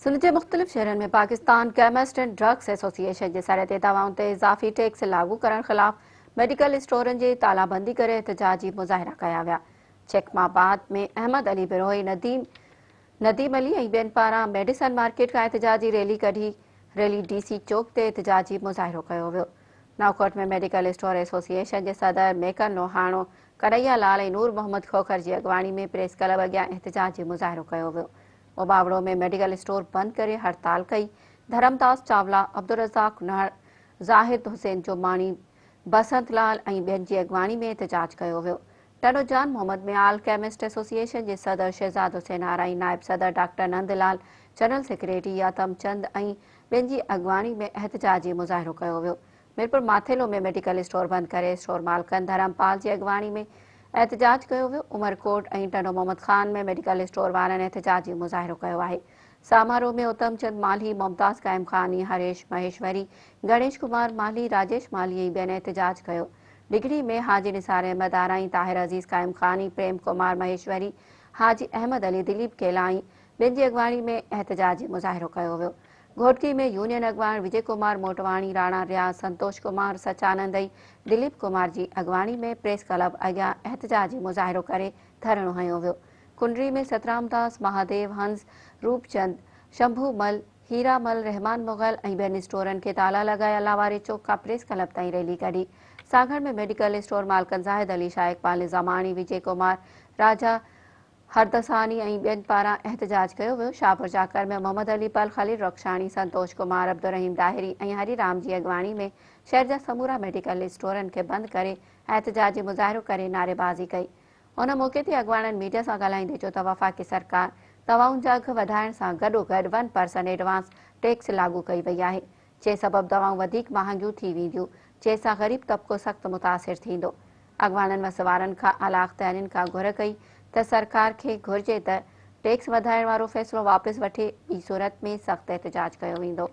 سنڌ جي مختلف شهرن ۾ Pakistan chemist and drugs association جي سڏ تي دوائن تي اضافي ٽيڪس لاڳو ڪرڻ خلاف ميڊيڪل اسٽورن جي تالا بندي ڪري احتجاجي مظاهرا ڪيا ويا. چيڪ آباد ۾ احمد علي بروهي، نديم نديم علي ۽ ٻين پاران ميڊيسن مارڪيٽ کان احتجاجي ريلي ڪڍي ريلي ڊي سي چوڪ تي احتجاجي مظاهرو ڪيو ويو. نئوڪوٽ ۾ ميڊيڪل اسٽور ايسوسيئيشن جي صدر ميڪن لوهاڻو، ڪنهيا لال ۽ نور محمد کوکر جي اڳواڻي ۾ پريس ڪلب اڳيان احتجاجي مظاهرو ڪيو ويو. اوٻاوڙو ۾ ميڊيڪل اسٽور بند ڪري هڙتال ڪئي، ڌرمداس چاولا، عبدالرزاق نهڙ، زاهد حسين جوماڻي، بسنت لال ۽ ٻين جي اڳواڻي ۾ احتجاج ڪيو ويو. Tando Jan Muhammad ۾ all chemist association جي صدر شهزاد حسين آرائين، نائب صدر doctor Nand Lal, general secretary Yatam Chand ۽ ٻين جي اڳواڻي ۾ احتجاجي مظاهرو ڪيو ويو. ميرپور ماٿيلو ۾ ميڊيڪل اسٽور بند ڪري اسٽور مالڪن ڌرم پال جي اڳواڻي ۾ احتجاج ڪيو ويو، عمرڪوٽ ۽ ٽنڊو محمد خان ۾ ميڊيڪل اسٽور وارن احتجاجي مظاهرو ڪيو آهي، سامارو ۾ اتم چند مالهي، ممتاز قائم خاني، هريش مهيشوري، گڻيش ڪمار مالهي، راجيش مالهي ۽ ٻين احتجاج ڪيو، ڊگهڙي ۾ حاجي نثار احمد آرائين، طاهر عزيز قائم خاني، پريم ڪمار مهيشوري، حاجي احمد علي، دليپ ڪيلائي ٻين جي اڳواڻي ۾ احتجاجي مظاهرو ڪيو ويو. گهوٽڪي ۾ يونين اڳواڻ وجي ڪمار موٽواڻي، راڻا رياض، سنتوش ڪمار، سچانند ۽ دليپ ڪمار جي اڳواڻي ۾ پريس ڪلب اڳيان احتجاجي مظاهرو ڪري ڌرڻو هنيو ويو. ڪنري ۾ سترام داس، مهاديو هنس، روپ چند، شنڀو مل، هيرا مل، رحمان مغل ۽ ٻين اسٽورن کي تالا لڳائي الله واري چوڪ کان پريس ڪلب تائين ريلي ڪڍي. سانگهڙ ۾ ميڊيڪل اسٽور مالڪن زاهد علي شاهه، اقبال نظاماڻي، وجي ڪمار، راجا هردساني ۽ ٻين پاران احتجاج ڪيو ويو. شاهپور چاڪر ۾ محمد علي پل، خليل رخشاڻي، سنتوش ڪمار، عبدالرحيم ڏاهري ۽ هري رام جي اڳواڻي ۾ شهر جا سمورا ميڊيڪل اسٽورن کي بند ڪري احتجاجي مظاهرو ڪري نعريبازي ڪئي. ان موقعي تي اڳواڻن ميڊيا سان ڳالهائيندي چيو ته وفاقي سرڪار دوائن جا اگهه وڌائڻ سان گڏوگڏ ون پرسنٽ ايڊوانس ٽيڪس لاڳو ڪئي وئي آهي جنهن سبب دوائون وڌيڪ مهانگيون ٿي وينديون، جنهن سان غريب طبقو سخت متاثر ٿيندو. اڳواڻن وس وارن کان اعليٰ اختيارين کان گهر ڪئي ته سرڪار کي گهرجي ته ٽيڪس وڌائڻ وارو فيصلو واپس وٺي، ٻي صورت ۾ سخت احتجاج ڪيو ويندو.